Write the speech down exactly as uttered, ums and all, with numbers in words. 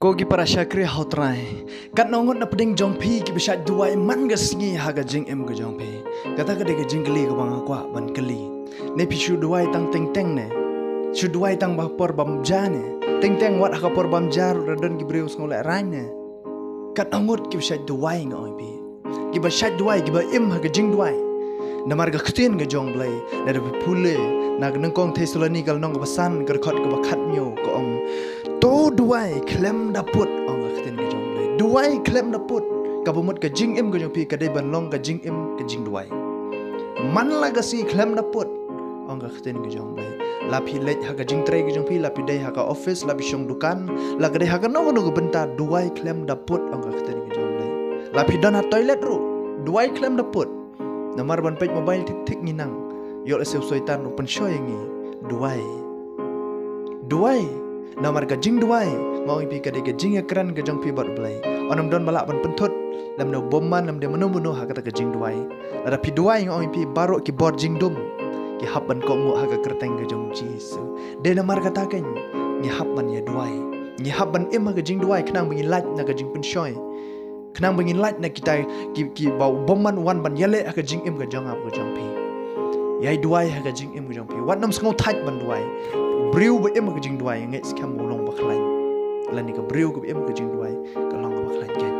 Ko ki para shakri ha U Trai, katno ngut na pdeng jong phi kiba shait duwai man ka sngi ha ka jingim ka jong phi? Kata ka dei ka jingkylli kaba nga kwah ban kylli. Ne phi shu duwai tang teng teng ne? Shu duwai tang ha ka por bam ja ne? Teng teng wat ha ka por bam ja ruh don ki briew sngew lehraiñ ne? Katno ngut kiba shait duwai, nga ong ïa phi? Kiba shait duwai, kiba im ha ka jingduwai. Namar ka ktien ka jong U Blei, lada phi pule na ka nyngkong Thessaloni ka lynnong kaba san, ka dkhot kaba khathynñiew, ka ong: To duwai khlem da put, ong ka ktien ka jong U Blei. Duwai khlem da put. Kaba mut ka jingim ka jong phi ka dei ban long ka jingim ka jingduwai. Man la ka sngi khlem da put, ong ka ktien ka jong U Blei. La phi leit ha ka jingtrei ka jong phi, la phi dei ha ka office, la phi shong dukan, la ka dei ha kano kano ka bynta, duwai khlem da put, ong ka ktien ka jong U Blei. La phi don ha toilet ruh, duwai khlem da put. Namar ban peit mobile thik thik ngi nang, ïoh lehse u Soitan u pynshoi ïa ngi. Duwai. Duwai. Namar ka jingduwai, nga ong ïa phi, ka dei ka jingïakren ka jong phi bad U Blei. Ym don ba lah ban pynthut lem da u bymman lem da mano mano ha kata ka jingduwai. Lada phi duwai, nga ong ïa phi, baroh ki bor jingdum ki hap ban kohnguh ha ka kyrteng ka jong U Jisu. Dei namar kata keiñ ngi hap ban ïa duwai. Ngi hap ban im ha ka jingduwai khnang ba ngin lait na ka jingpynshoi, khnang ba ngin lait na kita ki, kiba u bymman u wan ban ïaleh ha ka jingim ka jong nga bad ka jong phi. Ïai duwai ha ka jingim ka jong phi. Wat nym sngewthait ban duwai. U briew ba im ha ka jingduwai, ngeit skhem u long bakhlaiñ. Lane ka briew kaba im ha ka jingduwai ka long bakhlaiñ.